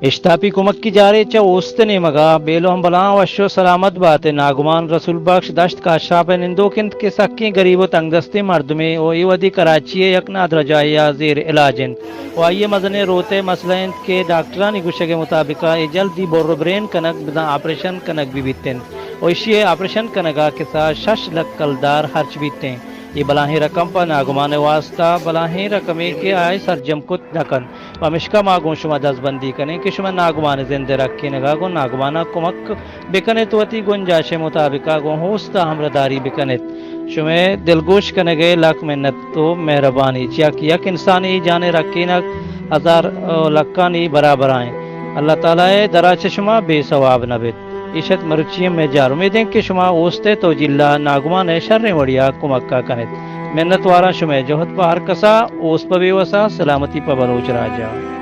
اشتاپی کمکی جارے چہ اوست نیمگا۔ بیلو ہم بلاں وش و سلامت بات۔ ناگمان رسول بخش دشت کاشاپ ء نندوک انت کہ سکیں گریب و تنگدستیں مردمے و اے وھدی کراچی ء یک نادرجاہے ء زیر علاج انت و آئی ء مزنیں روت ء مسئلہ انت کہ ڈاکٹرانی گوشگ ء مطابق ء اے جلدی بر و برین کنگ بزاں آپریشن کنگ بہ بیت انت و ایشی ء آپریشن کنگ ء کسا شش لکھ کلدار ہرچ بیت انت۔ اے بلاہیں رقم پہ ناگمان ء واستہ بلاہیں رقمے کہ آئی سرجم کت نہ کنت۔ پمشکا ما گوں شما دزبندی کنیں کہ شما ناگمان ء زند ء رکینگ ء گوں ناگمان ء کمک بکنیت، وتی گنجائش ء مطابق ء گوں اوست ء ہمراہداری بکنیت۔ شمئے دلگوش کنگ ء لک منت و مہربانی، چیا کہ یک انسانے ء جان ء رکینگ ہزار و لکانی برابر ء انت۔ اللہ تعالی ء درا چہ شما بے ثواب نہ بیت۔ ایش ات مرچی ء مئے جار۔ امید انت کہ شما اوست ء توجیل ء ناگمان ء شریں وڑی ء کمک ء کنیت۔ منت واراں شمئے جہد پہ ہر کسا، اوست پہ بے وسا، سلامتی پہ بلوچ راج ء۔